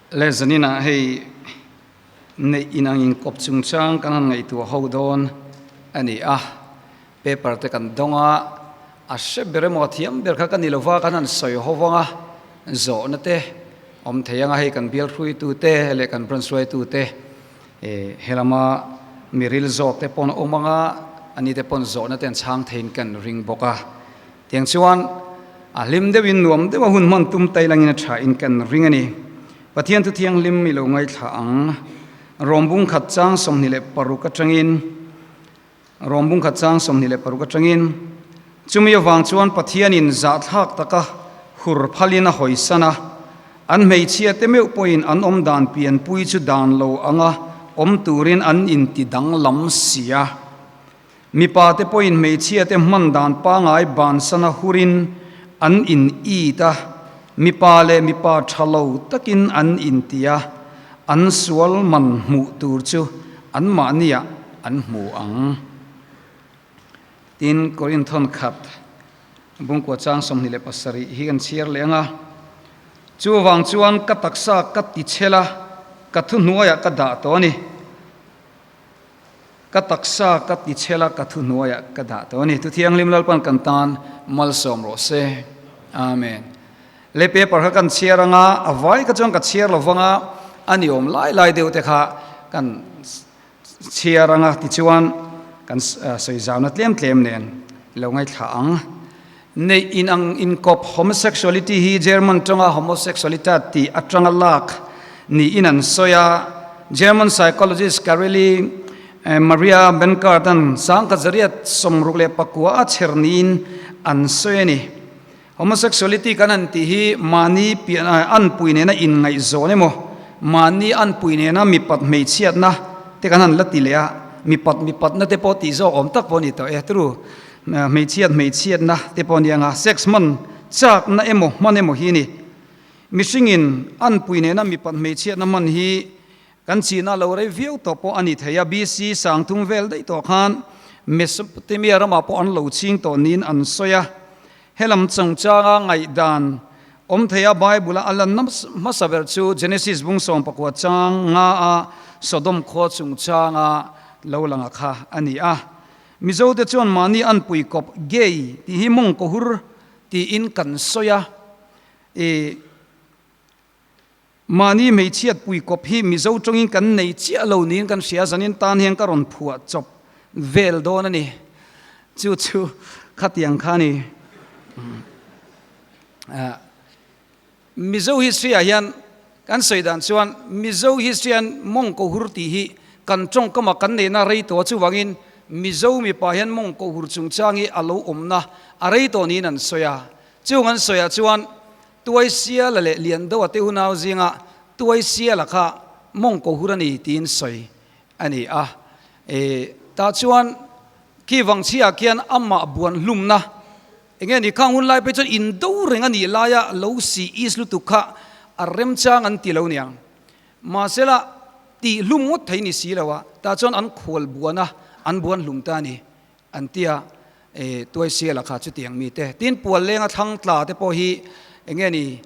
Le zaninah hei neih inang inkawp chungchang kan han ngaihtuah ho dawn a ni a, paper te kan dawng a, a hre ber emaw a thiam ber kha ka ni lova kan han sawi ho vang a, zawhna te awm thei anga hei kan bial hruaitute leh kan branch hruaitute Helama miril zawk te pawn a awm anga ani te pawn zawhna te an chhang theiin kan ring bawk a. Tiang chuan a hlim deuhin nuam deuha hun hman tum tai langin a thain kan ring a ni. Pathian thu thianghlim i lo ngaithla ang. Rawm bung khat chang 26 atangin Rawm bung khat chang 26 atangin chumi avang chuan Pathianin zahthlak taka hur phalin a hawisan a, an hmeichhia te meuh pawhin an awm dan pianpui chu dan lo anga awm turin an inti danglam si a. Mipa te pawhin hmeichhia te hman dan pangai bansana hurin an in it a, mipa leh mipa tha lo takin an inti a, an sual man hmuh tur chu anmahniah an hmu ang. Tin, Korinthon khat bungkua chang 27 hi kan chhiar leh ang a, Chuvang chuan ka taksa ka ti chhel a, ka thuhnuaiah ka dah tawh a ni. Ka taksa ka ti chhel a, ka thuhnuaiah ka dah tawh a ni. Thuthianghlim Lalpan kan tan malsawm rawh se. Amen. Le paper kha kan chhiar anga, a vai kha chuan ka chhiar lo vang a, a ni awm lai lai deuh te kha kan chhiar anga tichuan kan sawi zauna tlem tlem nen lo ngaithla ang. Neih inang inkawp homosexuality hi German tawnga homosexualitat tih atanga lak niin an sawi a. German psychologist Kareli Maria Benkart-a'n 1964 a chher niin an sawi a ni. Homosexuality kan han tih hi mahni pian anpui nena inngaihzawn emaw, mahni anpui nena mipat hmeichhiatna te kan han la ti leh a, mipat mipatna te pawh tih zawk awm tak pawh a ni tawh e. Turu hmeichhiat hmeichhiatna te pawh a ni ang a, sex hman chakna emaw hman emaw hi a ni. Mihringin anpui nena mipat hmeichhiatna hman hi kan china lo rei viau tawh pawh a ni thei a, BC sangthum vel daih tawh khan Mesopotamia ramah pawh an lo ching tawh niin an sawi a. Helam chungchanga ngaihdan awm thei a Bible-a a lan hmasa ber chu Genesis bung 19 chang nga a Sodom khua chungchanga lo langa kha a ni a. Mizote chuan mahni anpui kawp gay tih hi mawng kawhur tiin kan sawi a. I mahni hmeichhiat pui kawp hi Mizo tawngin kan nei chiah lo niin kan hria, zanin tan hian ka rawn phuah chawp vel dawn a ni. Chu chu khatiang kha a ni. Mizo history ah hian kan sawi dan chuan Mizo history hian mawngkawhur tih hi kan tawngkama kan neihna rei tawh a, chuvangin Mizo mipa hian mawngkawhur chungchang hi a lo awmna a rei tawh niin an sawi a. Chung an sawiah chuan Tuaisiala leh Liandoa te unau zinga Tuaisiala kha mawngkawhur a ni tiin sawi a ni a. E, tah chuan khi vangchhiah khian amah buan hlumna enge ni khang hun lai phei chuan indo reng a nih laia lo si is lutuk kha a remchang an ti lo niang. Mahsela tih hlum ngawt thei ni si lo a, tah chuan an khual buan a, an buan hlum ta a ni. An ti a, e, Tuaisiala kha chutiang mite. Tin, pual lenga thlang tla te pawh hi enge ni,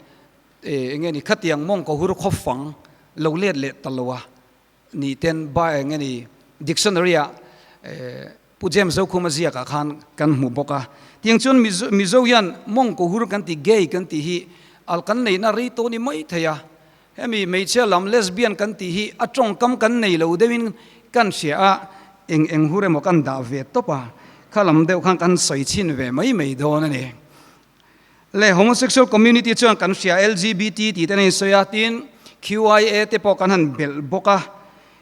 e, enge ni, khatiang mawng ko hur khaw fang lo let leh ta lo a ni ten ba enge ni dictionary ah, e, Pu James Zokhuma ziak ah khan kan hmu bawk a. Tiang chuan Mizo, Mizo hian mawng ko hur kan ti, gay kan tih hi al kan neihna rei tawh ni mai thei a. Hemi hmeichhia lam lesbian kan tih hi a tawngkam kan nei lo deuhin kan hria a, eng eng hur emaw kan dah ve tawp a, kha lam deuh khan kan sawi chhin ve mai mai dawn a ni. Le homosexual community chuan kan hria LGBT tih te an insawi a, tin QIA te pawh kan han belh bawk a,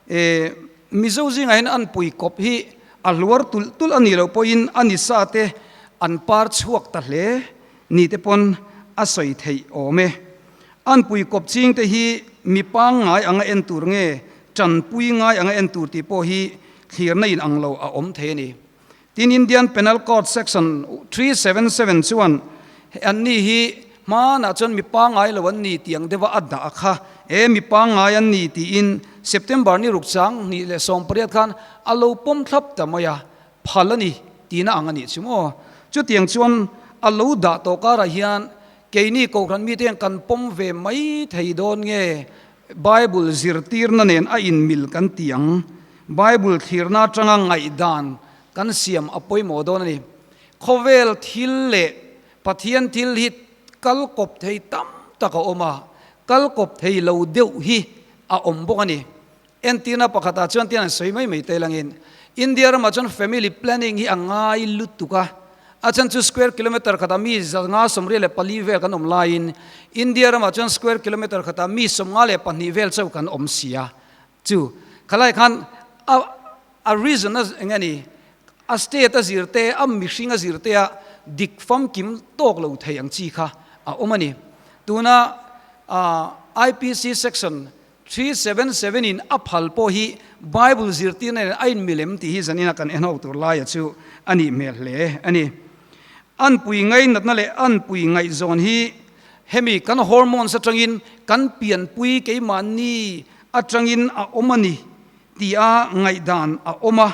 e Mizo zingah hian an pui kawp hi a hluar tulh tulh a nih loh pawhin a ni sa te an par chhuak ta hle ni te pawn a sawi theih awm e. An pui kawp ching te hi mi pangngai anga en tur nge tanpui ngai anga en tur tih pawh hi thlirna in ang lo a awm thei a ni. Tin Indian Penal Code Section 377 chuan anni hi hmanah chuan mi pangngai lo an ni tih ang deuha a dah kha e mi pangngai an ni tiin September ni ruk chang hnih leh 18 khan a lo pawm thlap ta mai a, phal a ni tihna ang a nih chu maw. Chutiang chuan a lo dah tawh karah hian Keini Kohhran mite hian kan pawm ve mai thei dawn nge? Bible zirtirna nen a inmil kan ti ang. Bible thlirna atanga ngaihdan kan siam a pawimawh dawn a ni. Khawvel thil leh Pathian thil hi kal kawp thei tam tak a awm a, kal kawp thei lo deuh hi a awm bawk a ni. Entirna pakhatah chuan tian an sawi mai mai te langin India ramah chuan family planning hi a ngai lutuk a, a chhan chu square kilometre khatah mi 524 vel kan awm laiin India ramah chuan square kilometre khatah mi 52 vel chauh kan awm si a, chu khalai khan a a reason a eng a ni a state a zir te a mihring a zir te a dik famkim tawk lo thei ang chi kha a awm a ni. Tuna IPC section 377 in a phal pawh hi Bible zirtirna nen a inmilem tih hi zanina kan en ho tur laia chu a nih hmel hle a ni. Anpui ngainatna leh anpui ngaihzawn hi hemi kan hormones atangin kan pianpui keimahni atangin a awm a ni tia ngaihdan a awm a.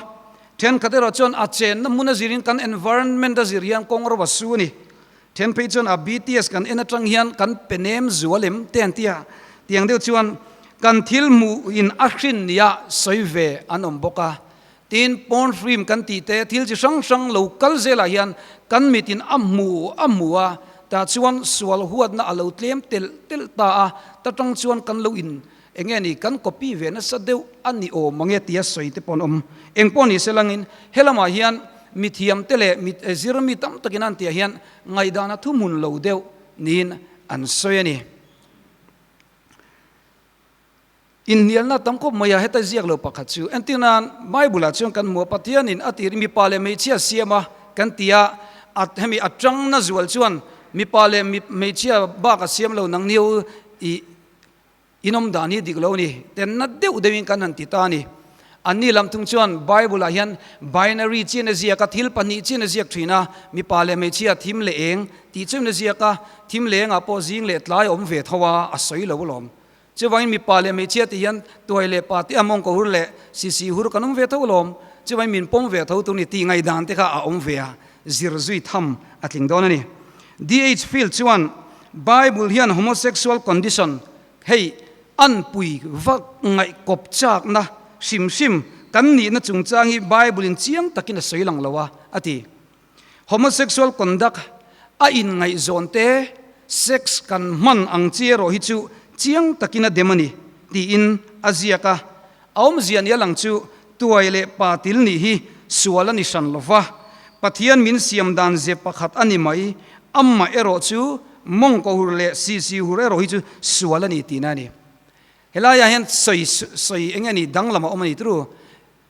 Thenkhat erawh chuan a chenna hmun a zirin kan environment a zir hian kawng ro a su a ni. Then phei chuan a BTS kan en atang hian kan pe nem zual em te an ti a, tiang deuh chuan kan thil hmuh in a hrin nia sawi ve an awm bawk a. Tin, porn film kan tih te thil chi hrang hrang lo kal zelah hian kan mit in a hmu a hmu a, tah chuan sual huatna a lo tlem telh telh ta a, ta tang chuan kan lo in Eng nge ni, kan copy ve nasa deuh a ni awm ang e tia sawi te pawh an awm. Eng pawh ni se langin helamah hian mithiam te leh mit zir mi tam takin an tihah hian ngaihdan a thuhmun lo deuh niin an sawi a ni. Inhnialna tam khawp mai a, heta ziak lo pakhat chu entir nan Bible ah chuan kan hmu a, Pathianin a tir mipa leh hmeichhia siam a kan ti a, a hemi a tangna zual chuan mipa leh hmeichhia bak a siam lo nang niu i Inawm dan hi dik lo a ni, tenna deuh deuhin kan han ti ta a ni. Anni lam thung chuan Bible-ah hian binary chian a ziak a, thil pahnih chian a ziak thin a, mipa leh hmeichhia, thim leh eng tih chuan a ziak a, thim leh engah pawh zing leh tlai a awm ve tho a, a sawi lo alawm. Chuvangin mipa leh hmeichhia tih hian tuai leh pa te a mawngkaw hur leh sisi hur kan awm ve tho alawm. Chuvangin min pawm ve tho tur ni tih ngaihdan te kha a awm ve a, zir zui tham a tling dawn a ni. DH Field chuan Bible hian homosexual condition hei anpui vak ngaihkawp chakna hrim hrim kan nihna chungchang hi Bible in chiang takin a sawi lang lo a, a ti. Homosexual conduct a inngaihzawn te, sex kan hman ang chi erawh hi chu chiang takin a dem a ni, tiin a ziak a. A awmzia nia lang chu tuai leh pa til nih hi sual a ni hran lo va, Pathian min siam dan ze pakhat a ni mai, amah erawh chu mawngkaw hur leh sisi hur erawh hi chu sual a ni tihna a ni. Helaiah hian sawi sawi eng nge ni danglam a awm a ni turu,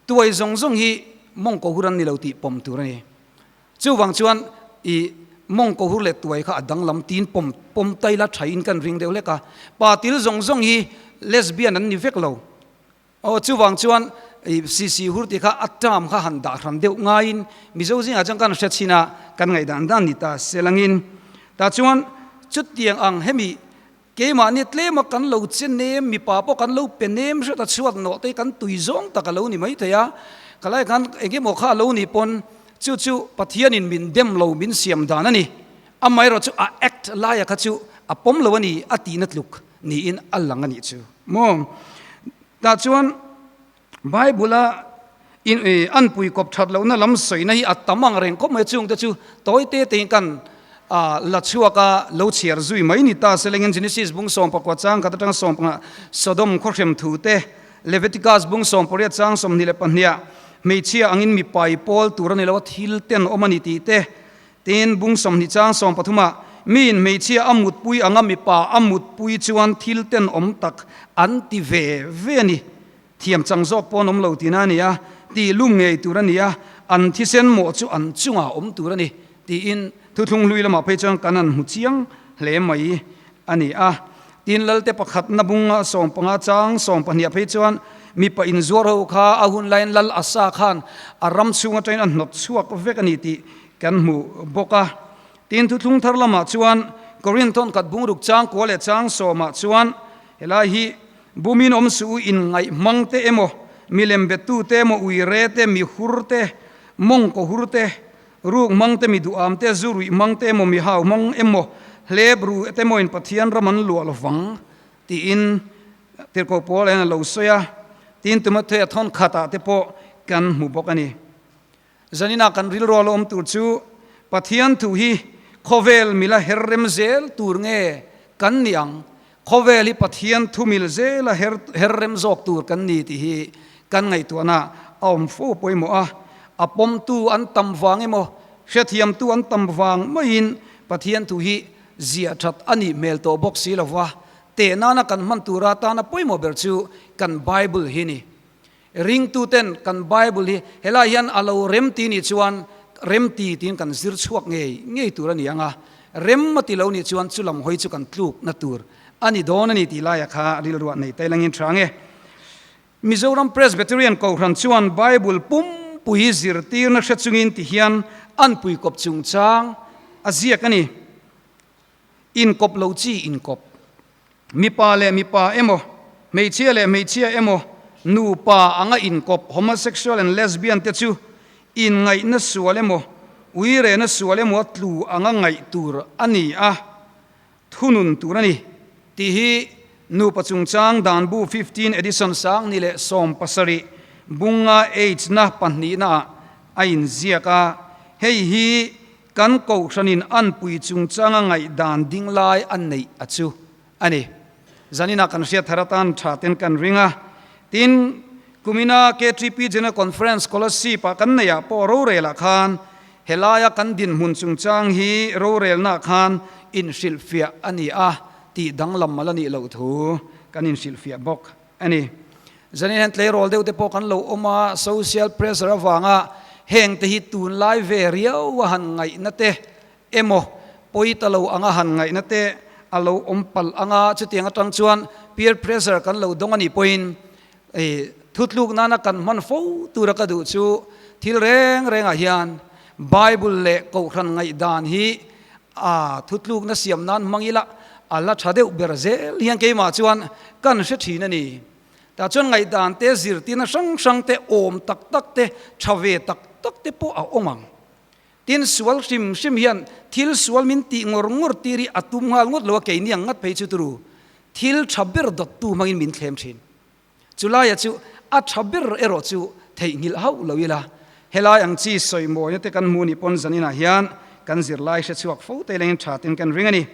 tuai zawng zawng hi mawngkaw hur an ni lo tih pawm tur a ni. Chuvang chuan i mawngkaw hur leh tuai kha a danglam tiin pawm pawm tai la thain kan ring deuh hlek a. Pa til zawng zawng hi lesbian an ni vek lo. Aw chuvang chuan i sisi hur tih kha a term kha han dah hran deuh ngaiin Mizo zingah chuan kan hre chhin a, kan ngaihdan dan ni ta selangin. Tah chuan chutiang ang hemi Keimahni tlema kan lo che nem, mipa pawh kan lo pe nem hret a chhuat nawh te hi kan tui zawng tak a lo ni maithei a, khalai khan engemaw kha a lo nih pawn chu chu Pathianin min dem lo min siam dan a ni, amaherawh chu a act laia kha chu a pawm lo a ni a tihna tluk niin a lang a nih chu maw. Tah chuan Bible-a an pui kawp that lohna lam sawina hi a tam ang reng khawp mai a, chungte chu tawi te tein kan la chhuak a, lo chhiar zui mai ni ta se lengin Genesis bung 14 chang khat atanga 15 Sodom khawhrem thu te, Leviticus bung 18 chang 22 hmeichhia angin mipai pawl tur a ni lo a, thil ten awm a ni tih te, tin bung 20 chang 13 miin hmeichhia a mutpui anga mipa a mutpui chuan thil ten awm tak an ti ve ve a ni. Thiam chang zawk pawh an awm lo tihna a ni a, tih lum ngei tur a ni a, an thisen mawh chu an chungah awm tur a ni tiin thuthlung hlui lamah phei chuan kan han hmu chiang hle mai a ni a. Tin, Lalte pakhatna bunga 15 chang 12 phei chuan mipa inzuar ho kha a hun laiin Lal Asa khan a ram chhung atangin a hnawt chhuak vek a ni tih kan hmu bawk a. Tin, thuthlung thar lamah chuan Korinth thawnkhat bungruk chang kua leh chang sawmah chuan helai hi Bumin awm suh u inngaih hmang te emaw, milem bettu te emaw, uire te, mi hur te, mawngkaw hur te, ruk hmang te, mi duham te, zu ruih hmang te emaw, mi hau hmang emaw, hlep ru te emaw in Pathian ram an luah lovang tiin Tirhkoh Paula hian a lo sawi a, tin Timothea thawn khatah te pawh kan hmu bawk a ni. Zanina kan rilrual awm tur chu Pathian thu hi khawvel mila her rem zel tur nge kan ni ang? Khawvel hi Pathian thu mil zela her her rem zawk tur kan ni tih hi kan ngaihtuahna a awm fo pawimawh a. A pawmtu an tam vang emaw, hrethiamtu an tam vang maiin Pathian thu hi ziah that a nih hmel tawh bawk si lova, teh nana kan hman tur atana pawimawh ber chu kan Bible hi ni. Ringtuten kan Bible hi helai hian a lo rem ti nih chuan rem ti tiin kan zir chhuak ngei ngei tur a ni ang a, rem a ti lo nih chuan chu lam hawi chu kan tlukna tur a ni dawn a ni tih laia kha rilruah nei ta ilangin tha nge. Mizoram Presbyterian Kohhran chuan Bible pumpui zirtirna hre chungin ti hian an puikawp chungchang a ziak a ni. Inkawp lo chi inkawp. Mipa leh mipa emaw, hmeichhia leh hmeichhia emaw, nupa anga inkawp homosexual and lesbian te chu inngaihna sual emaw, uirehna sual emaw a tlu anga ngaih tur a ni a, thunun tur a ni tih hi nupa chungchang danbu 15 edition sangni leh 17 bunga H-na pahnihnaah a inziak a, hei hi Kan kohhranin anpui chungchanga ngaihdan ding lai a neih a chu a ni. Zaninah kan hriat thar atan tha ten kan ring a. Tin, kumina KTP General Conference Scholarship-ah kan neihah pawh rorelah khan helaia kan dinhmun chungchang hi rorelnaah khan inhrilhfiah a ni a tih danglam mal a nih loh thu kan inhrilhfiah bawk a ni. Zanin hian tleirawl deuh te pawh kan lo awm a, social pressure avanga heng te hi tunlai ve riau a han ngaihna te emaw pawi ta lo anga han ngaihna te a lo awm palh anga chutiang atang chuan peer pressure kan lo dawng a nih pawhin thutluk nana kan hman fo tura ka duh chu thil reng rengah hian Bible leh Kohhran ngaihdan hi a thutlukna siam nan hmang ila a la tha deuh ber zel hian keimah chuan kan hre thin a ni. Tah chuan ngaihdan te, zirtirna hrang hrang te, awm tak tak te, tha ve tak tak te pawh a awm ang. Tin, sual hrim hrim hian thil sual min tih ngawr ngawr tir hi a tum nghal ngawt lo a, keini ang ngat phei chu turu thil tha ber dawttu hmangin min thlem thin. Chulaia chu a tha ber erawh chu theihnghilh hauh lo ila, helai ang chi sawimawina te kan hmuh nih pawn zaninah hian kan zirlai hre chhuak fo te lengin tha ten kan ring a ni.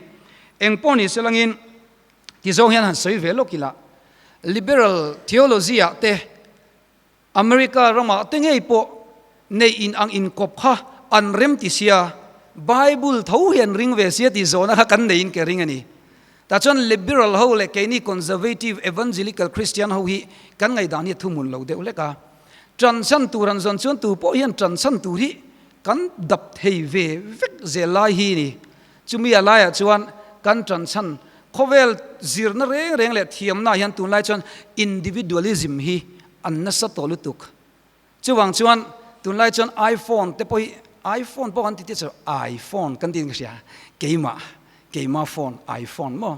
Eng pawh ni se langin Ti zawng hian han sawi ve lawk ila, Liberal theology ah te, America ramah te ngei pawh neih in ang inkawp kha an rem ti sia, Bible tho hi an ring ve sia tih zawhna kha kan neiin ka ring a ni. Tah chuan Liberal ho leh keini Conservative Evangelical Christian ho hi kan ngaihdan hi a thuhmun lo deuh hlek a. Ṭanchhan tur han zawn chuan tu pawh hian ṭanchhan tur hi kan dap thei ve vek zel lai hi ni. Chumi a laiah chuan kan ṭanchhan khawvel zirna reng reng leh thiamnaah hian tunlai chuan individualism hi an nasa tawh lutuk. Chuvang chuan tunlai chuan iPhone te pawh hi iPhone pawh kan ti tih iPhone kan tiin ka hria keimah keima phone iPhone maw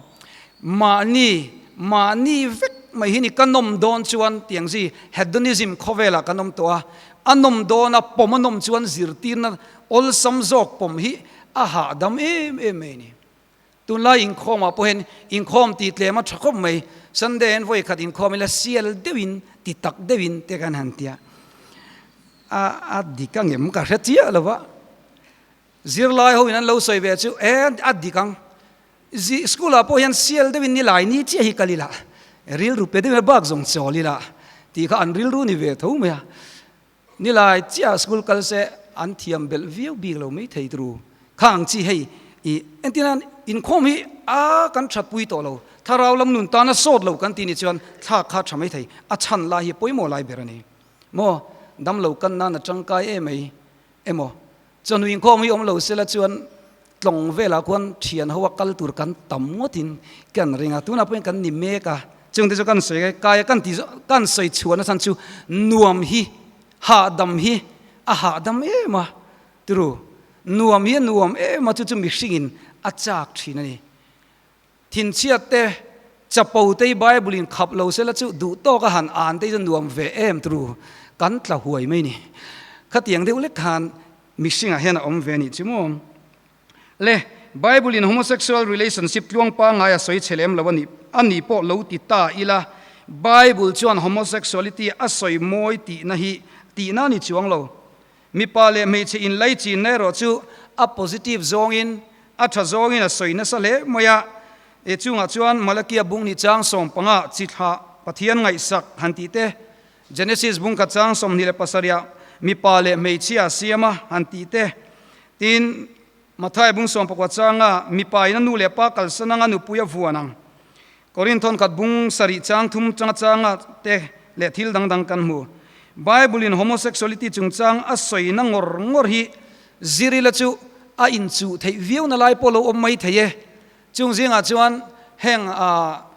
mahni mahni vek mai hi ni ka nawm dawn chuan tiang zi hedonism khawvelah kan awm tawh a a nawm dawna pawm a nawm chuan zirtirna awlsam zawk pawm hi a hahdam em em mai a ni. Tunlai inkhawmah pawh hian inkhawm tih tlem a tha khawp mai. Sunday hian vawi khat inkhawm ila sial deuhin ti tak deuhin te kan han tia. A a dik ang em ka hre chiah lo va. Zirlai ho in an lo sawi ve chu e a dik ang. Zi school ah pawh hian sial deuhin nilai ni chiah hi kal ila rilru pe deuhin a bak zawng chawl ila tih kha an rilru ni ve tho mai a. Nilai chiah school kal se an thiam belh viau bik lo mai thei turu. Kha ang chi hei i entirnan inkhawm hi a kan that pui tawh lo, thlarau lam nun tana sawt lo kan tih ni chuan thlak kha tha mai thei, a chhan lai hi pawimawh lai ber a ni. Maw damlo kan nan a tangkai em mai emaw Chawhnu inkhawm hi awm lo sela chuan tlawng velah khuan thian ho a kal tur kan tam ngawtin kan ring a, tunah pawhin kan ni mek a, chungte chu kan sawi kai a, kan ti kan sawi chhuah nachhan chu nuam hi hahdam hi a hahdam em a turu nuam hi a nuam em a chu chu mihringin a chak thin a ni. Thinchhiat te, chapo te hi Bible in khap lo sela chu duh tawk a han an te hi chu nuam ve em turu kan tla huai mai ni. Khatiang deuh lek khan mihringah hian a awm ve a nih chu maw? Le, Bible in homosexual relationship tluang pangngai a sawi chhe lem lo a nih. a ni pawh lo ti ta ila, Bible chuan homosexuality a sawi mawi tihna hi tihna a ni chuang lo. Mipa leh hmeichhe inlaichinna erawh chu a positive zawngin, a tha zawngin a sawi nasa hle mai a. E chungah chuan Malakia bung ni chang sawmpanga chi thlah Pathian ngaihsak han tih te, Genesis bung khat chang 27ah mipa leh hmeichhia a siam a han tih te, tin Mathai bung sawmpakua changa mipa in a nu leh pa kalsan anga nupui a vuan ang. Korinthon khat bung sarih chang thum changa changa te leh thil dang dang kan hmu. Bible in homosexuality chungchang a sawina ngawr ngawr hi zirila chu a inchuh theih viau na lai pawh lo awm mai thei e. Chung zingah chuan heng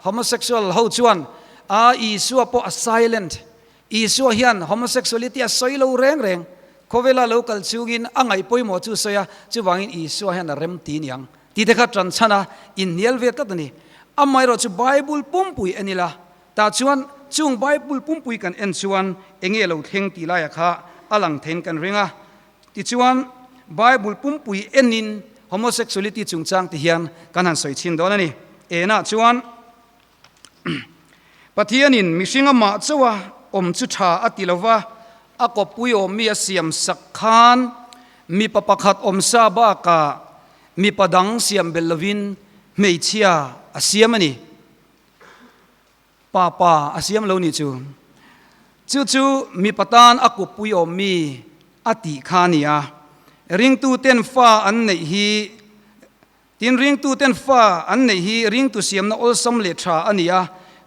homosexual ho chuan a Isua pawh a silent Isua hian homosexuality a sawi lo reng reng. Khawvela lo kal chungin a ngaih pawimawh chu sawi a, chuvangin Isua hian a rem ti niang tih te kha tan chhan a, inhnial ve tlat a ni. Amaherawhchu Bible pumpui en ila, tah chuan chung Bible pumpui kan en chuan enge lo thleng tih laiah kha a lang theiin kan ring a. Tichuan Bible pumpui enin homosexuality chungchang ti hian kan han sawi chhin dawn a ni. Enah chuan. Pathianin mihring amah chauha awm chu tha a ti lova, a kawppui awmmi a siam sak khan mipa pakhat awm sa bakah mipa dang siam belh lovin hmeichhia a siam a ni. Pa pa a siam lo nih chu. Chu chu mipa tan a kawppui awmmi a tih kha a ni a. Ringtuten fa an neih hi Tin, ringtuten fa an neih hi ringtu siamna awlsam leh tha a ni a,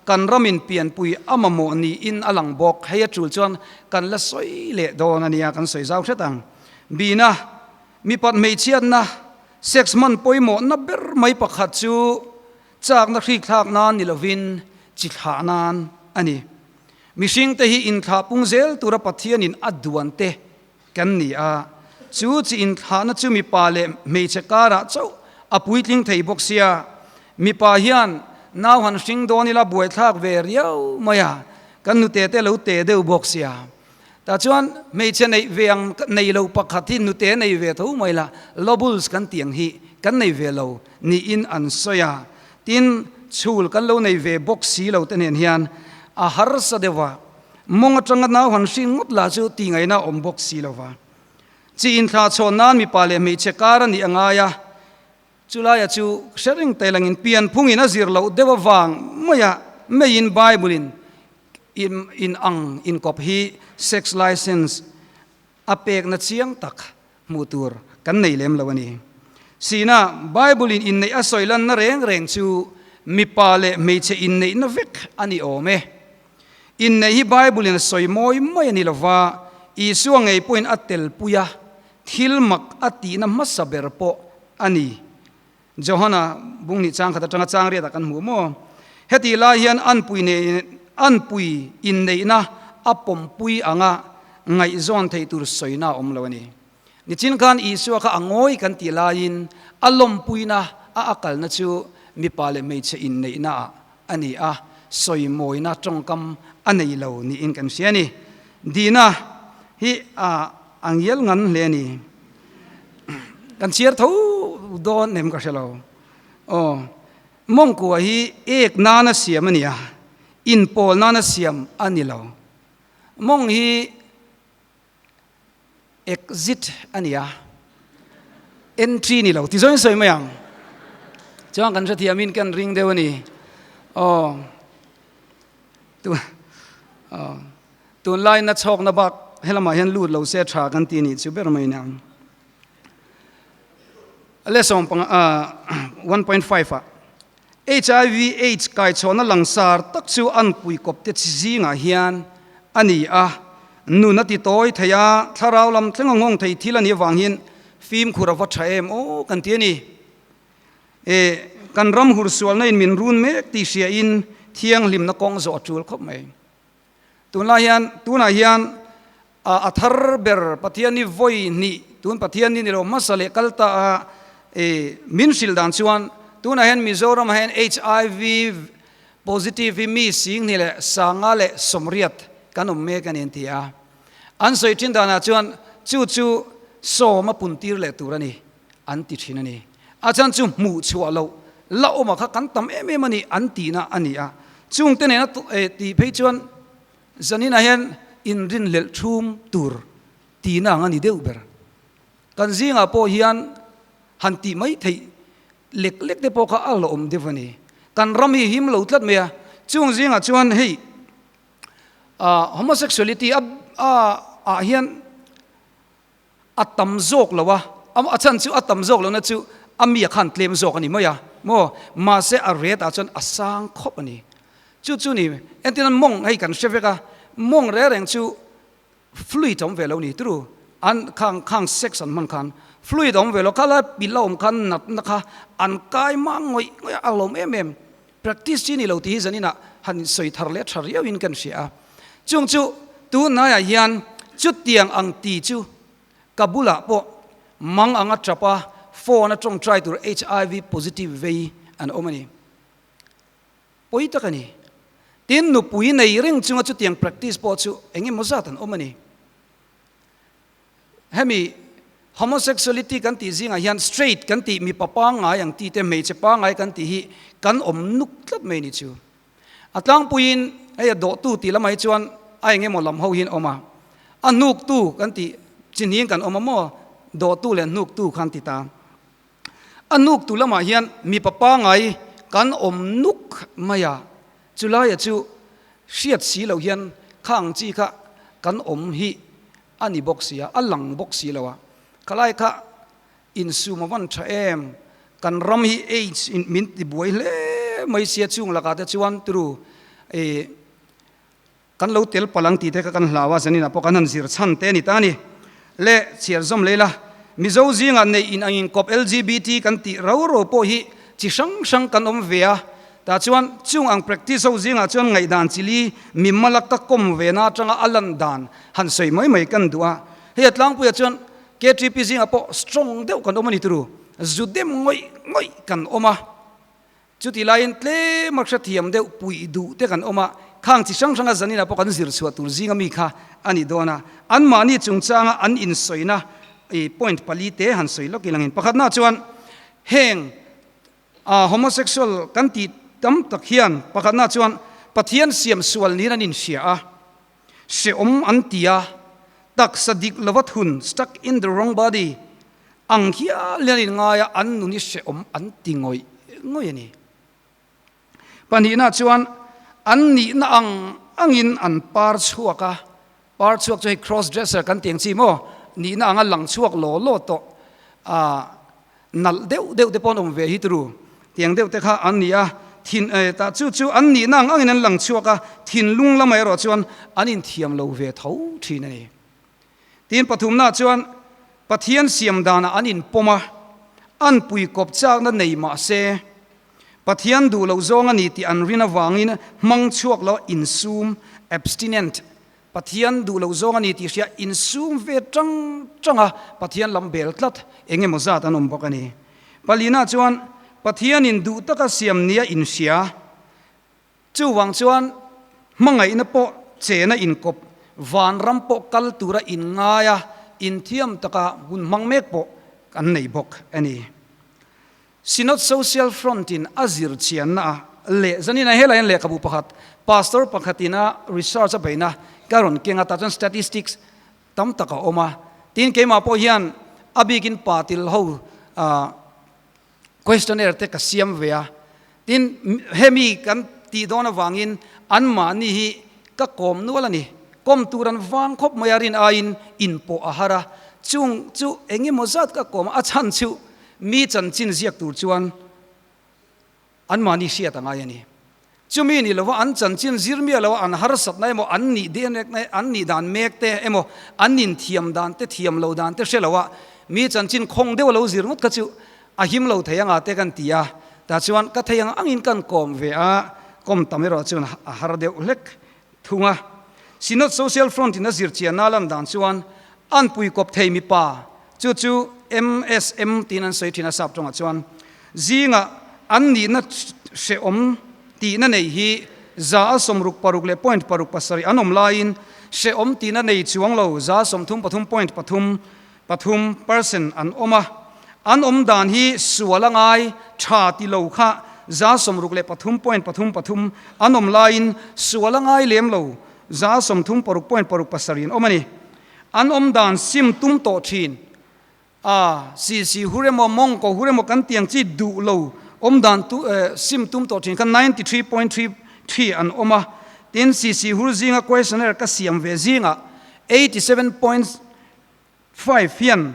kan ramin pianpui a mamawh niin a lang bawk. Hei a tul chuan kan la sawi leh dawn a nia, kan sawi zau hret ang. Bina, mipat hmeichhiatna, sex hman pawimawhna ber mai pakhat chu chakna hrikthlak nan ni lovin chi thlah nan a ni. Mihringte hi inthlah pung zel tura Pathianin a duan te Kan ni a, chu chi inthlahna chu mipa leh hmeichhe karah chauh a puitling thei bawk sia, mipa hian nau han hring dawn ila buaithlak ve riau mai a, kan nute te lo te deuh bawk sia. Tah chuan hmeichhe neih ve ang nei lo pakhat hi nute nei ve tho mai la, lobules kan tih ang hi kan nei ve lo niin an sawi a, tin chhul kan lo nei ve bawk si lo te nen hian a harsa deuh a. Mawng atanga nau han hrin ngawt lah chu tih ngaihna a awm bawk si lo va. Chi inthlah chhawn nan mipa leh hmeichhe kar a nih a ngai a, chulaia chu hre reng ta ilangin pianphungin a zir loh deuh avang maia meiin Bible-in in ang inkawp hi sex license a pekna chiang tak hmuh tur kan nei lem lo a ni. Sina, Bible-in inneih a sawi lanna reng reng chu mipa leh hmeichhe inneihna vek a ni awm e. Inneih hi Bible-in a sawi mawi mai a ni lo va, Isua ngei pawhin a telpui a, thil mak a tihna hmasa ber pawh a ni. Johana bung nih chang khat atanga chang riatah kan hmu maw? Hetih lai hian anpui nei anpui inneihna a pawmpui anga ngaihzawn theih tur sawina a awm lo a ni. Nichin khan Isua kha a ngawi kan tih laiin a lawmpuina a a kalna chu mipa leh hmeichhe inneihna ah a ni a, sawimawina tawngkam a nei lo niin kan hria a ni. Dina hi a ngial ngan hle a ni. Kan chhiar tho dawn em ka hre lo. Aw, mawngkua hi ek nana siam a ni a, inpawl nana siam a ni lo. Mawng hi exit a ni a, entry ni lo ti zawng in sawi mai ang. Chuan kan hrethiamin kan ring deuh a ni. Aw, tu aw. Tunlai na chhawkna bak helamah hian lut lo se tha kan ti nih chu ber mai nia. Lesson panga 1.5 ah HIV AIDS kaichhawhna langsar tak chu an puikawp te chi zingah hian a ni a, nun a ti tawi thei a, thlarau lam thleng a nghawng thei thil a nih avang hian fimkhur a va tha em aw kan ti a ni. E kan ram hursualna in min run mek tih hria in thianghlimna kawng zawh a tul khawp mai. Tunlai hian, tunah hian a thar ber Pathian hi vawi hnih, tun Pathian hi ni lo hmasa leh kal ta a, e min hrilh dan chuan tunah hian Mizoramah hian HIV positive hi mi 20 leh 50 leh 80 kan awm mek a ni an ti a. An sawi thin danah chuan chu chu sawm a puntir leh tur a ni an ti thin a ni. A chhan chu hmuh chhuah loh la awma kha kan tam em em a ni an tihna a ni a. Chungte nena tih phei chuan zaninah hian inrinhlelh thum tur tihna ang a ni deuh ber. Kan zingah pawh hian han tih mai theih lek lek te pawh kha a la awm deuh a ni. Kan ram hi him lo tlat mai a, chung zingah chuan hei homosexuality a ah hian a tam zawk lo a, a chhan chu a tam zawk lohna chu a mi a khan tlem zawk a ni mai a maw, mahse a rate ah chuan a sang khawp a ni. Chu chu ni, entirnan mawng hei kan hre vek a, mawng reng reng chu Fluid awm ve lo ni turu an khang khang sex an hman khan fluid awm ve lo kha lai pil a awm khan natna kha an kai mang ngawih ngawih a, a lawm em em. Practice chi ni lo tih hi zaninah han sawi thar leh tha riau in kan hria a. Chung chu tunhnaiah hian chutiang ang ti chu ka bulah pawh mang anga tap a phone a tawngtai tur HIV positive vei an awm a ni. Pawi tak a ni. Tin, nupui nei reng chunga chutiang practice pawh chu eng emaw zat an awm a ni. Hemi homosexuality kan tih zingah hian straight kan tih mipa pangngai ang tih te hmeichhe pangngai kan tih hi kan awm nuk tlat mai ni chu. A tlangpuiin hei a dawhtu tih lamah hi chuan a eng emaw lam ho hi an awm a, a hnuktu kan tih chi hniang kan awm a maw, dawhtu leh hnuktu khan ti ta. A nuk tu lamah hian mipa pangai kan awm nuk mai a, chulaia chu hriat si loh hian kha ang chi kha kan awm hi a ni bawk si a, a lang bawk si lo a. Khalai kha insum a van tha em, kan ram hi AIDS in min ti buai hle mai sia chung lakah te chuan turu ih Kan lo tel palh ang tih te kha kan hlau a, zaninah pawh kan han zir chhan te a ni ta a ni. Le, chhiar zawm lei la, Mizo zingah neih in angin kawp LGBT kan tih ro ro pawh hi chi hrang hrang kan awm ve a, tah chuan chung ang practice ho zingah chuan ngaihdan chili mi mala ka kawm ve na atanga a lan dan han sawi mai mai kan duh a. Hei a tlangpuiah chuan KTP zingah pawh strong deuh kan awm a ni turu, zu dem ngawih ngawih kan awm a. Chutih laiin tlem a hrethiam deuh puih duh te kan awm a, khang chi hrang hranga zaninah pawh kan zir chhuah tur zinga mi kha a ni dawn a. Anmahni chungchanga an insawina i point palite han sawi lawk ilangin pakhatna chuan heng homosexual kan tih tam tak hian pakhatna chuan Pathian siam sual niin an inhria a, hrehawm an ti a, taksa dik lova thun, stuck in the wrong body, Ang hial hian in ngai a, an nun hi hrehawm an ti ngawih ngawih a ni. Pahnihna chuan an nihna ang angin an par chhuak a, par chhuak chu hei cross dresser kan tih ang chi maw, nihna anga lang chhuak law law tawh a nalh deuh deuh te pawh an awm ve hi turu tiang deuh te kha an ni a, thin tah chu chu an nihna ang angin an lang chhuak a, thinlung lamah erawh chuan an inthiam lo ve tho thin a ni. Tin, pathumna chuan Pathian siam danah an inpawm a, an pui kawp chakna nei mah se, Pathian duh loh zawng a ni tih an rin avangin hmang chhuak lo insum, abstinent, Pathian duh loh zawng a ni tih hria insum ve tang tang a, Pathian lam bel tlat eng emaw zat an awm bawk a ni. Palina chuan Pathianin duh taka siam nia inhria, Chuvang chuan hmangaihna pawh chena inkawp, vanram pawh kal tura inngai a, inthiam taka hun hmang mek pawh kan nei bawk a ni. Synod Social Front in a zir chianna a leh zanin a helai hian lehkhabu pakhat Pastor pakhatin a research a beihna ka rawn keng a, tah chuan statistics tam tak a awm a. Tin, keimah pawh hian a bikin pa til ho Questionnaire te ka siam ve a, tin hemi kan tih dawn avangin anmahni hi ka kawm nual a ni. Kawm tur an vang khawp mai a, rin aiin inpawh a har a, chung chu eng emaw zat ka kawm a, a chhan chu mi chanchin ziak tur chuan anmahni hriat a ngai a ni. Chumi ni lova an chanchin zir miah loa an harsatna emaw an nih an nih dan mek te emaw an inthiam dan te thiam lo dan te hre loa mi chanchin khawng deuh a lo zir ngawt kha chu a him lo thei anga te kan ti a, tah chuan ka thei ang angin kan kawm ve a, kawm tam erawh chuan a har deuh hlek thung a. Synod Social Front in a zir chianna lan dan chuan an pui kawp thei mipa chu chu MSM tiin an sawi thin a sap tawngah chuan zingah an nihna hrehawm tihna nei hi 66 leh point 6 7 an awm laiin hrehawm tihna nei chuang lo 33 point 3 3 percent an awm a. An awm dan hi sual a ngai tha ti lo kha 63 point pathum pathum an awm laiin sual a ngai lem lo 36 point paruk pasarih an awm a ni. An awm dan sim tum tawh thin a, sisi hur emaw mawngkaw hur emaw kan tiang chi duh lo awm dan tu sim tum tawh thin kha 93.33 an awm a. Tin, sisi hur zinga questionnaire ka siam ve zingah 87 point Five hian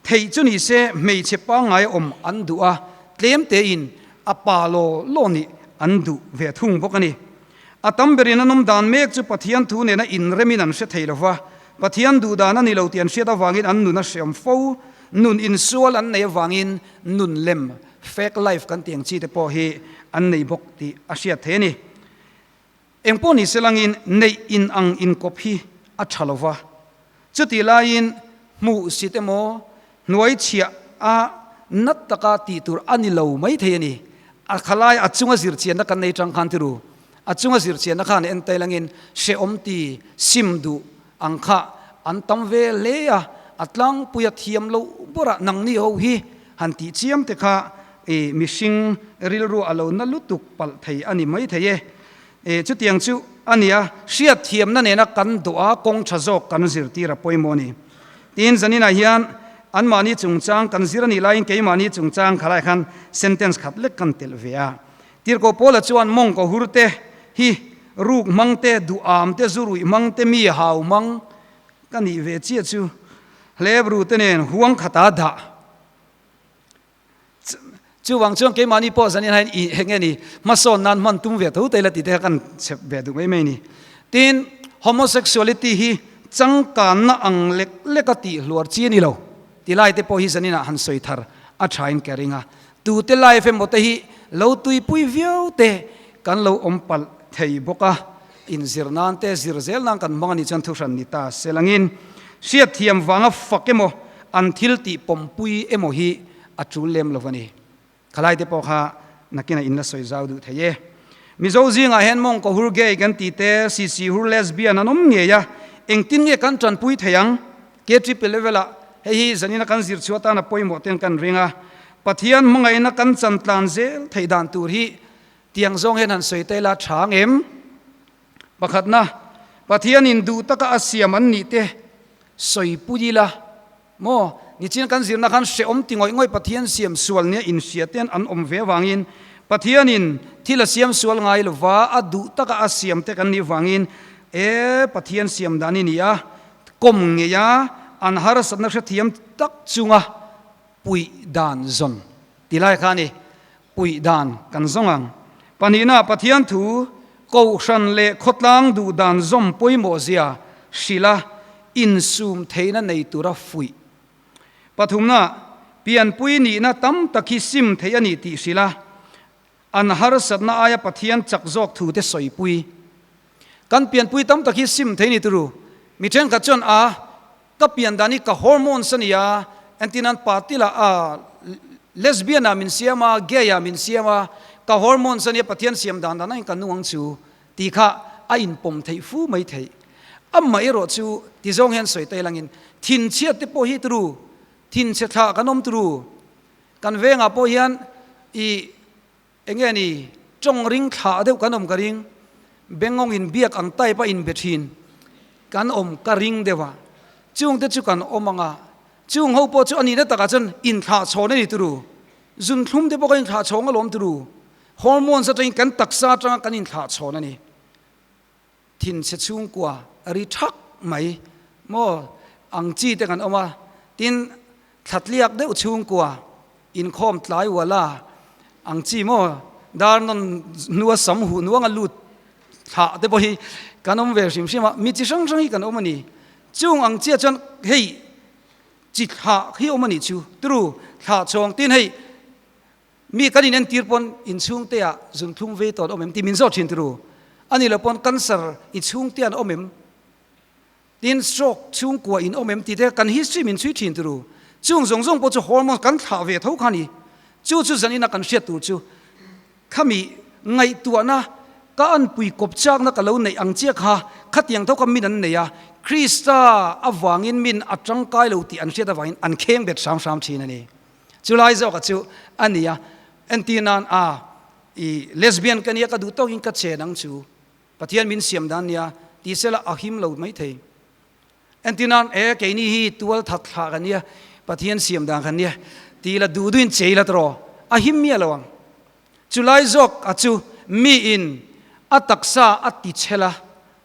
theih chu ni se hmeichhe pangngai awm an duh a, tlem tein a pa law law nih an duh ve thung bawk a ni. A tam berin an awm dan mek chu Pathian thu nena inremin an hre thei lo va, Pathian duh dan a ni lo tih an hriat avangin an nun a hreawm fo. Nun insual an neih avangin nun lem, fake life kan tih ang chi te pawh hi an nei bawk tih a hriat theih a ni. Engpawh ni se langin neih in ang inkawp hi a tha lo va, chutih laiin hmuh sit emaw hnuai chhiah a nat taka tih tur a ni lo mai thei a ni. A khalai a chunga zirchianna kan nei tang khan tiru, a chunga zirchianna khan en tai langin hrehawm ti sim duh ang kha an tam ve hle a, a tlangpui a thiam loh bawrah nangni ho hi han tih chiam te kha i mihring rilru a lo na lutuk palh thei a ni mai thei e. E chutiang chu a nia, hriatthiamna nena kan dawh a kawng tha zawk kan zirtir a pawimawh a ni. Tin, zaninah hian anmahni chungchang kan zir a nih laiin keimahni chungchang khalai khan sentence khat lek kan telh ve a. Tirhkoh Paula chuan mawngkaw hur te hi ruk hmang te, duham te, zuruih hmang te, mi hau hmang ka nih ve chiah chu hlebru te nen huang khata dah. Chuvang chuan keimahni pawh zanin hian i heng nge ni hmasawn nan hman tum ve tho te la tih te kha kan chep ve duh mai mai a ni. Tin, homosexuality hi changkanna ang lek leka tih hluar chi a ni lo. Ti lai te pawh hi zaninah han sawi thar a thain ka ring a. Tute life emaw te hi lo tuipui viau te kan lo awm palh thei bawk a, inzir nan te zir zel nan kan hmang a nih chuan thuhran ni ta se langin hriatthiam vanga fak emaw an thil tih pawmpui emaw hi a tul lem lo a ni. Khalai te pawh kha nakinah in la sawi zau duh thei e. Mizo zingah hian mawngkaw hur gay kan tih te, sisi hur lesbian an awm ngei a, engtin nge kan tanpui thei ang? K-triple level ah hei hi zanina kan zir chhuah tan a pawimawh ten kan ring a, Pathian hmangaihna kan chan tlan zel theih dan tur hi tiang zawng hian han sawi ta ila tha ang em? Pakhatna, Pathianin duh taka a siam an nih te sawi pui ila maw? Nichin kan zirna khan hrehawm ti ngawih ngawih Pathian siam sual nia inhria ten an awm ve avangin Pathianin thil a siam sual ngai lova a duh taka a siam te kan nih vangin e Pathian siam dan i ni a, Kawm ngeia an harsatna hrethiam tak chunga puih dan zawn ti lai kha a ni. Puih dan kan zawng ang. Pahnihna, Pathian thu Kohhran leh khawtlang duh dan zawm pawimawh zia hrilha insum theihna nei tura fuih. Pathumna, Pianpui nihna tam tak hi sim theih a ni tih hrilha an harsatna aia Pathian chak zawk thute sawipui. Kan pianpui tam tak hi sim thei ni turu. Mi thenkhat chuan a, ka pian dan hi ka hormones a nia, entirnan party lah a, lesbian ah min siam a, gay ah min siam a, ka hormones a nia Pathian siam dan dan aiin ka nung ang chu tih kha a inpawm theih fu mai theih. Amah erawh chu ti zawng hian sawi ta ilangin thinchhiat te pawh hi turu, thinchhe thlah kan awm turu. Kan vengah pawh hian i Enge ni, tawng ring thlah deuh kan awm ka ring, bengawng in biak ang type a inbe thin kan awm ka ring deuh a, chungte chu kan awm ang a, chung ho pawh chu a nihna takah chuan inthlah chhawn a ni turu, zunthlum te pawh kan inthlah chhawng alawm turu, hormones atangin kan taksa atanga kan inthlah chhawn a ni. Thinchhe chhungkua ri thak mai maw ang chi te kan awm a, tin thlatliak deuh chhungkua inkhawm tlai uala ang chi maw dar nawn hnua sam huh nuanga lut thlah te pawh hi kan awm ve hrim hrim a, mi chi hrang hrang hi kan awm a ni. Chung ang chiah chuan hei chi thlah hi awm a nih chu turu thlah chhawng tin hei Mi kan inentir pawn inchhungte ah zunthlum vei tawh an awm em tih min zawt thin turu. A nih loh pawn cancer i chhungte an awm em? Tin stroke chhungkua in awm em tih te kan history min chhui thin turu. Chung zawng zawng pawh chu hormones kan thlah ve tho kha a ni. Chu chu zanin a kan hriat tur chu khami ngaihtuahna ka anpui kawp chakna ka lo neih ang chiah kha khatiang tho kha min an nei a, Krista avangin min a tangkai lo tih an hriat avangin an kheng bet hram hram thin a ni. Chulai zawka chu a ni a, entir nan a i lesbian ka nia ka duh tawkin ka chen ang chu Pathian min siam dan nia ti sela a him lo mai thei. Entir nan e keini hi tual that thlah kan nia Pathian siam dan kan nia ti la duh duhin chei la tawh a him miah lo ang. Chulai zawk a chu miin a taksa a ti chhel a,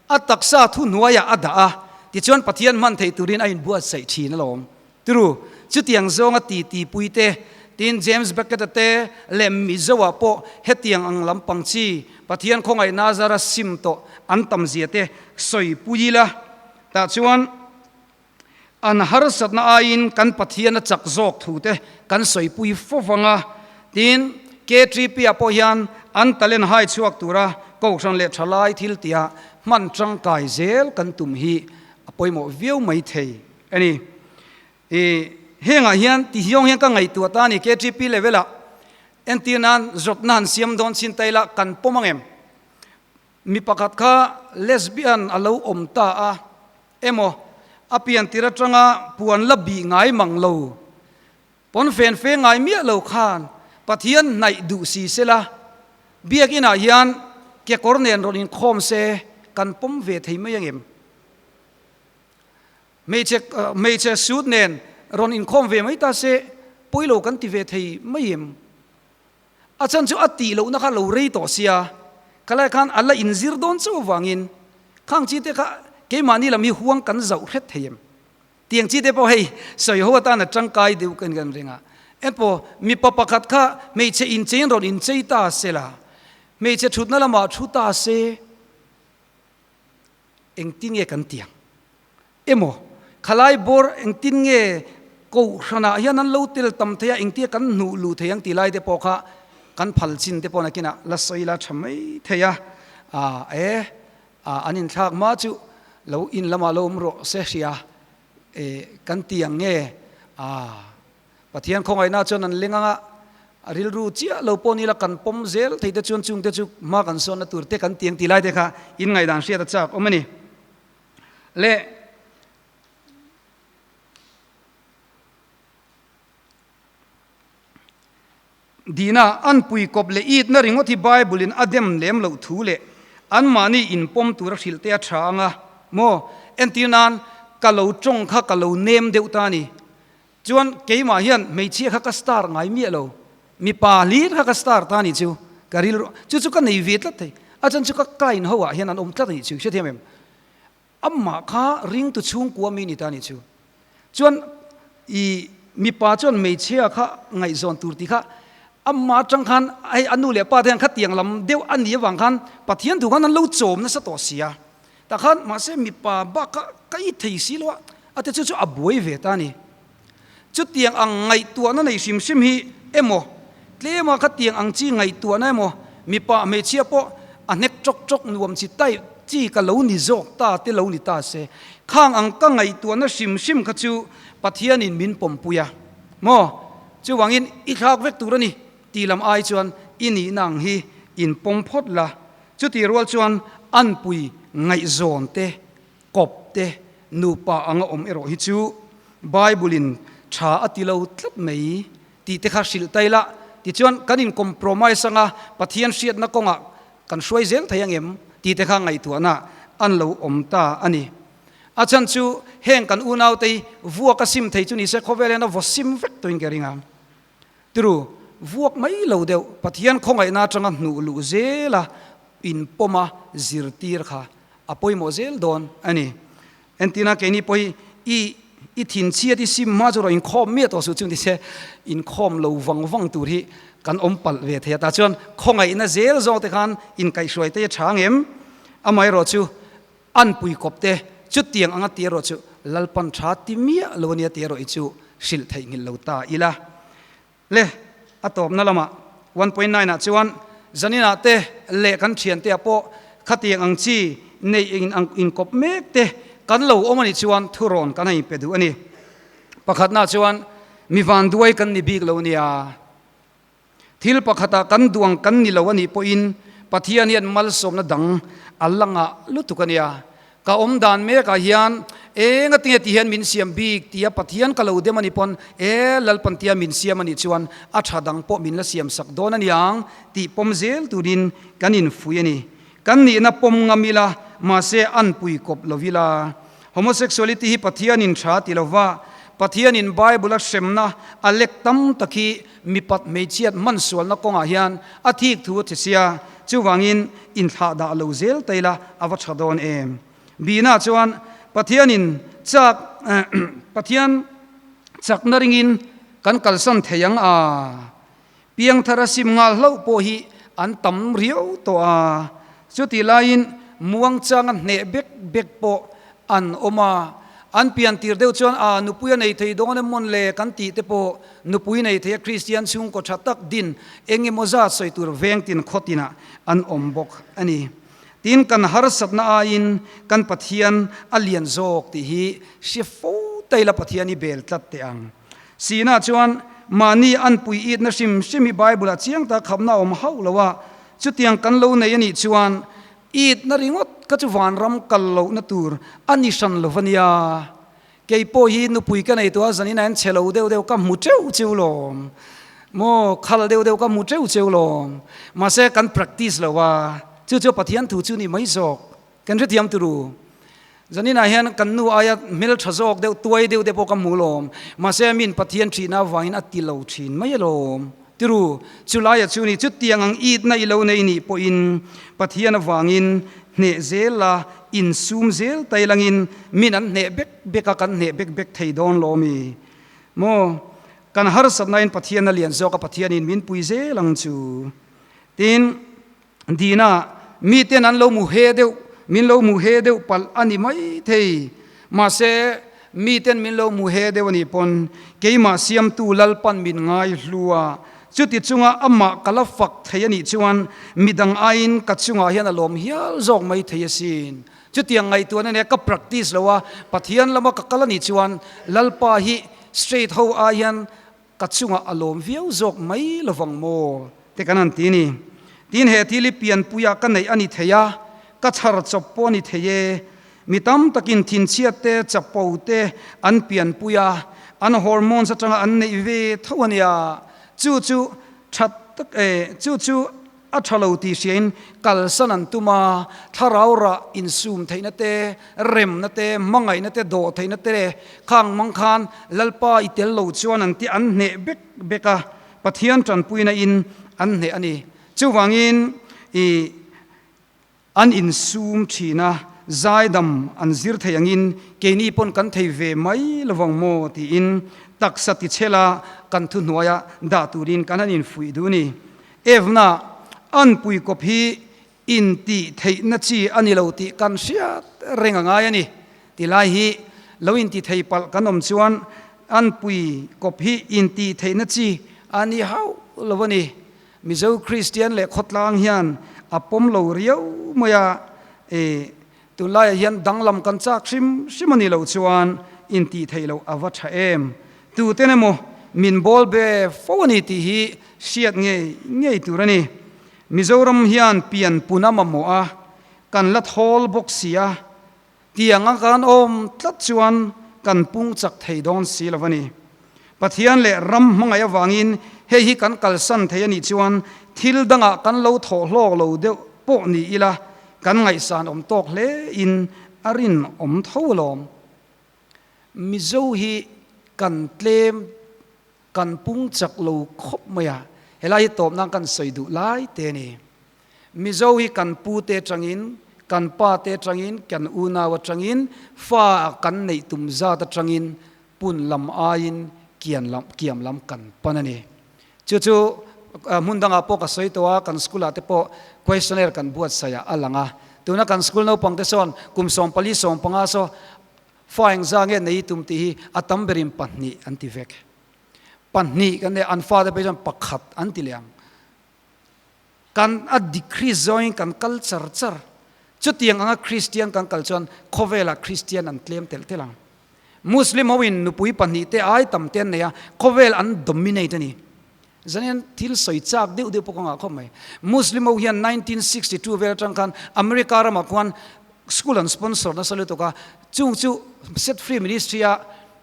a taksa thuhnuaiah a dah a, tichuan Pathian hman theih turin a inbuatsaih thin alawm. Tru, chutiang zawnga titi pui te, tin James Beckett-a te leh Mizo-ah pawh hetiang ang lampang chi Pathian khawngaihna zara sim tawh an tam zia te sawi pui ila. Tah chuan an harsatna aiin kan Pathian a chak zawk thu te kan sawi pui fo vang a, tin KTP-ah pawh hian an talent hai chhuak tura Kohhran leh Thalai thil tia hman tangkai zel kan tum hi a pawimawh viau mai thei a ni. I hengah hian ti hiawng hian ka ngaihtuah ta a ni KTP level-ah entir nan zawtna han siam dawn chin ta ila kan pawm ang em? Mi pakhat kha lesbian a lo awm ta a emaw a pian tir atanga puan la bih ngai mang lo, pawn fen fe ngai miah lo khan Pathian hnaih duh si sela biakinah hian kekawr nen rawn inkhawm se kan pawm ve thei mai ang em? Hmeichhe hmeichhe suit nen rawn inkhawm ve mai ta se pawilo kan ti ve thei mai em? A chhan chu a tih lohna kha lo rei tawh sia, khalai khan a la inzir dawn chauh avangin khang chi te kha keimahni lam hi huang kan zauh hret thei em? Tiang chi te pawh hei sawi ho atan a tangkai deuh kan kan ring a. Engpawh mipa pakhat kha hmeichhe inchein rawn inchei ta se la, hmeichhe thutna lamah thu ta se, Engtin nge kan tiang? Emaw, khalai bawr engtin nge Kohhranah hian an lo tel tam thei a, engtia kan hnuh luh thei ang tih lai te pawh kha kan phal chin te pawh nakinah la sawi la tha mai thei a. Ah, e, ah, an inthlak hma chu lo in lamah lo awm rawh se hria, e, kan ti ang nge? Ah. Pathian khawngaihna chuan an leng anga a rilru chiah lo pawh nila kan pawm zel thei te chuan chung te chu hma kan sawnna tur te kan tiang ti lai te kha in ngaihdan hriat a chak awm a ni. Le Dina an pui kawp leh itna ringawt hi Bible in a dem lem loh thu leh anmahni inpawm tura hrilh te a tha anga maw? Entir nan ka lo tawng kha ka lo nem deuh ta a ni. Chuan keimah hian hmeichhia kha ka star ngai miah lo, mipa hlir kha ka star ta a nih chu, ka rilru chu chu ka nei ve tlat thei, a chan chu ka client ho ah hian an awm tlat a nih chu, hrethiam em? Amah kha ringtu chhungkua mi ni ta a nih chu. Chuan i mipa chuan hmeichhia kha ngaihzawn tur tih kha amah atang khan hei a nu leh pa te hian khatiang lam deuh a nih avang khan Pathian thu khan an lo chawm nasa tawh si a, tah khan mahse mipa bak kha ka i thei si lo a, A ti chu chu a buai ve ta a ni. Chutiang ang ngaihtuahna nei hrim hrim hi emaw, tlema khatiang ang chi ngaihtuahna emaw, mipa hmeichhia pawh a hnek tawk tawk nuam chi tai chi ka lo ni zawk ta te lo ni ta se, khang ang ka ngaihtuahna hrim hrim kha chu Pathianin min pawmpui a maw? Chuvangin i thlak vek tur a ni tih lam ai chuan i nihna ang hi in pawm phawt la, chutih rual chuan anpui ngaihzawn te Kawp te nupa anga awm erawh hi chu Bible-in tha a ti lo tlat mai tih te kha hrilh ta ila, tichuan kan in compromise anga Pathian hriatna kawngah kan hruai zel thei angem tih te kha ngaihtuahna an lo awm ta a ni. A chhan chu heng kan unaute hi vuak a sim thei chu nise khawvel hian a vaw sim vek tawhin ka ring a. Tiru, vuak mai lo deuh Pathian khawngaihna atanga hnuh luh zela inpawma zirtir kha a pawimawh zel dawn a ni. Entina keini pawh hi i i thinchhiat i sim hma chu rawh inkhawm miah tawh suh chu ni se inkhawm lo vang vang tur hi kan awm palh ve thei a. Tah chuan khawngaihna zel zawk te khan inkaihhruai te hi a tha ang em? Amaherawh chu anpui kawp te chutiang anga ti erawh chu Lalpan tha ti miah lo ania ti erawh hi chu hrilh theih nghilh lo ta ila. Le, a tawpna lamah 1.9 ah chuan zaninah te leh kan thiante ah pawh khatiang ang chi neih in ang inkawp mek te kan lo awm a nih chuan thurawn kan han inpe duh a ni. Pakhatna chuan mi vanduai kan ni bik lo nia. Thil pakhatah kan duh ang kan ni lo a nih pawhin Pathian hian malsawmna dang a la ngah lutuk a nia. Ka awm dan mekah hian Eng atinge ti hian min siam bik tia Pathian ka lo dem a ni pawn, e Lalpan tia min siam a nih chuan a tha dang pawh min la siam sak dawn a niang tih pawm zel turin kan infuih a ni. Kan nihna pawm ngam ila, mahse an pui kawp lo ila. Homosexuality hi Pathianin tha ti lova, Pathianin Bible-a hremna a lek tam tak hi mipat hmeichhiat hmansualna kawngah hian a thik thu a thi sia, chuvangin inthlahdah lo zel ta ila a va tha dawn em? Bina chuan Pathianin chak Pathian chakna ringin kan kalsan thei ang a. Piangthar a sim nghal hlauh pawh hi an tam riau tawh a, chutih laiin muangchanga hneh bek bek pawh an awm a. An pian tir deuh chuan a nupui a nei thei dawn em mawn le kan tih te pawh nupui nei thei a Kristian chhungkaw tha tak din eng emaw zat sawi tur veng tin khaw tinah an awm bawk a ni. Tin, kan harsatna aiin kan Pathian a lian zawk tih hi hria fo ta ila Pathian i bel tlat teh ang. Sina chuan mahni an pui itna hrim hrim hi Bible-ah chiang tak khapna a awm hauh lo a, chutiang kan lo nei a nih chuan itna ringawt kha chu vanram kal lohna tur a ni hran lo va nia. Kei pawh hi nupui ka nei tawh a, zanin ah hian chhe lo deuh deuh ka hmu teuh cheu lawm maw, khal deuh deuh ka hmu teuh cheu lawm, mahse kan practice lo a, chu chu Pathian thu chu ni mai zawk. Kan hrethiam turu. Zaninah hian kan nu aia hmel tha zawk deuh, tuai deuh te pawh ka hmu lawm. Mahse min Pathian thihna avangin a ti lo thin mai alawm. Turu, chulaia chu ni, chutiang ang itna i lo nei nih pawhin Pathian avangin hneh zel la, insum zel tai langin min an hneh bek bek a, kan hneh bek bek thei dawn lawm i maw? Kan harsatnain Pathian a lian zawk a, Pathianin min pui zel ang chu. Tin. Dina, miten an lo mu he deuh, min lo mu he deuh palh a ni mai thei. Mahse, miten min lo mu he deuh a nih pawn, keimah siamtu Lalpan min ngai hlu a, chuti chunga amah ka la fak thei a nih chuan midang aiin ka chungah hian a lawm hial zawk mai thei asin. Chutiang ngaihtuahna nia ka practice lo a, Pathian lama ka kal a nih chuan Lalpa hi straight ho ai hian Ka chungah a lawm viau zawk mai lovang maw? Te kan han ti a ni. Tin, he thil hi pianpuia ka neih a ni thei a, ka chhar chawp pawh a ni thei e. Mi tam takin thinchhiat te, chapo te an pianpui a, an hormones atanga an neih ve tho a nia. Chu chu that tak e, chu chu. A tha lo tih hriain kalsan an tum a, thlarau rah insum theihna te, remna te, hmangaihna te, dawh theihna te leh khang mang khan Lalpa i tel lo chuan an ti an hneh bek bek a, Pathian tanpuina in an hneh a ni. Chuvangin i an insum thin a, zaidam an zir thei angin keini pawn kan thei ve mai lovang maw tiin taksa tichhela kan thuhnuaia dah turin kan han infuih duh a ni. Evna an puikawp hi intih theihna chi a ni lo tih kan hriat reng a ngai a ni. Tilai hi lo inti thei palh kan awm chuan an puikawp hi intih theihna chi a ni hauh lo a ni. Mizo Kristian leh khawtlang hian a pawm lo riau mai a, e, tunlaiah hian danglam kan chak hrim hrim a nih loh chuan intih theih loh a va tha em? Tuten emaw min bawl be fo a ni tih hi hriat ngei ngei tur a ni. Mizoram hian pian pun a mamawh a, kan la thawl bawk si a, Tiang a kan awm tlat chuan kan pung chak thei dawn si lo a ni. Pathian leh ram hmangaih avangin hei hi kan kalsan thei a nih chuan thil dangah kan lo thawh hlawk lo deuh pawh ni ila kan ngaihsan awm tawk hle in a rinawm tho alawm. Mizo hi kan tlem kan pung chak lo khawp mai a, helai hi tawp nan kan sawi duh lai te a ni. Mizo hi kan pu te atangin, kan pa te atangin, kan unau atangin, fa kan neih tum zat atangin pun lam aiin kian lam, kiam lam kan pan a ni. Chu chu hmun dangah pawh ka sawi tawh a, kan school ah te pawh questionnaire kan buatsaih ah a lang a. Tuna kan school naupang te sawn kum 14 15 saw fa engzah nge nei tum tih hi a tam berin pahnih an ti vek. Pahnih kan nei, an fate pawh hi chuan pakhat an ti leh ang. Kan a decrease zawngin kan kal char char. Chutiang anga Kristian kan kal chuan khawvelah Kristian an tlem telh telh ang. Muslim hoin nupui pahnihte ai tam te an nei a, khawvel an dominate a ni. Zanian thil sawi chak deuh deuh pawh ka ngah khawp mai. Muslim ho hian 1962 vel atang khan America ramah khuan. School an sponsor nasa lutuk a, chung chu Set Free Ministry a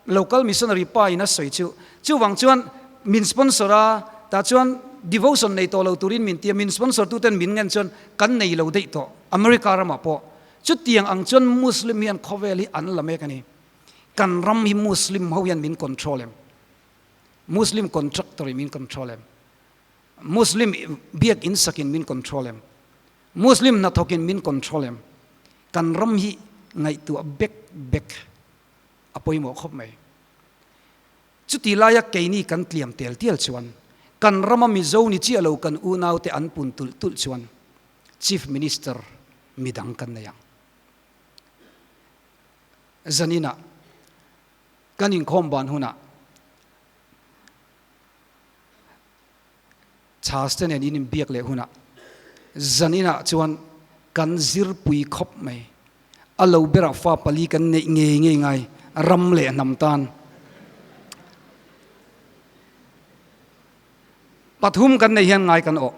local missionary pa in a sawi chu. Chuvang chuan min sponsor a, tah chuan devotion nei tawh lo turin min ti a, min sponsor tu ten min ngen chuan kan nei lo daih tawh America ramah pawh. Chutiang ang chuan Muslim hian khawvel hi an la mek a ni. Kan ram hi Muslim ho hian min control em? Muslim contractor in min control em? Muslim biak in sakin min control em? Muslim hnathawkin min control em? Kan ram hi ngaihtuah bek bek a pawimawh khawp mai. Chuti laia keini kan tliam tel tial chuan kan rama Mizo ni chiah lo kan unaute an pun tulh tulh chuan Chief Minister midang kan nei ang. Zaninah kan inkhawm ban hunah Chhas te nen in inbiak leh hunah zaninah chuan kan zirpui khawp mai. A lo berah fa pali kan neih ngei ngei ngai ram leh hnam tan. Pathum kan neih hian ngai kan awh.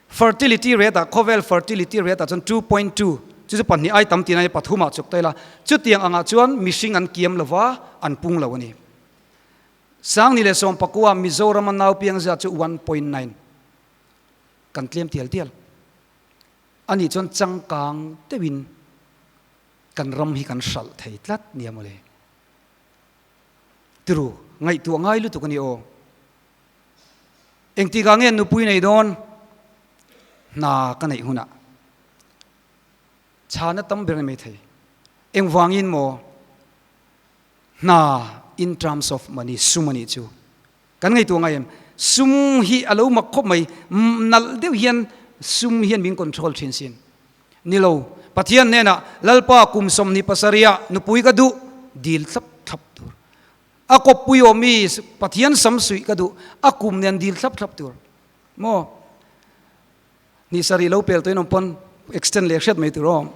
Fertility rate ah khawvel fertility rate ah chuan 2.2 chu chu pahnih ai tam tina hi pathumah chuk ta ila chutiang angah chuan mihring an kiam lova an pung lo a ni. Sangni leh Sawmpakua Mizorama nau piang zat chu 1.9 kan tlem tial tial a nih chuan changkang deuhin kan ram hi kan hralh thei tlat nia mawle. Tiru, ngaihtuah ngai lutuk a ni aw. Engtikah nge nupui nei dawn? Hna ka neih hunah chhana tam ber a ni maithei. Engvangin maw? Hna in terms of money, sum a nih chu. Kan ngaihtuah ngai em? Sum hi a lo mak khawp mai, nalh deuh hian sum hian min control thin sin. Ni lo, Pathian hnenah Lalpa kum 27 ah nupui ka duh, dil thlap thlap tur. A kawppui awm mi Pathian sam suih ka duh, a kum nen dil thlap thlap tur. Maw? Ni sarih lo pel tawhin awm pawn extend leh hriat mai tur aw.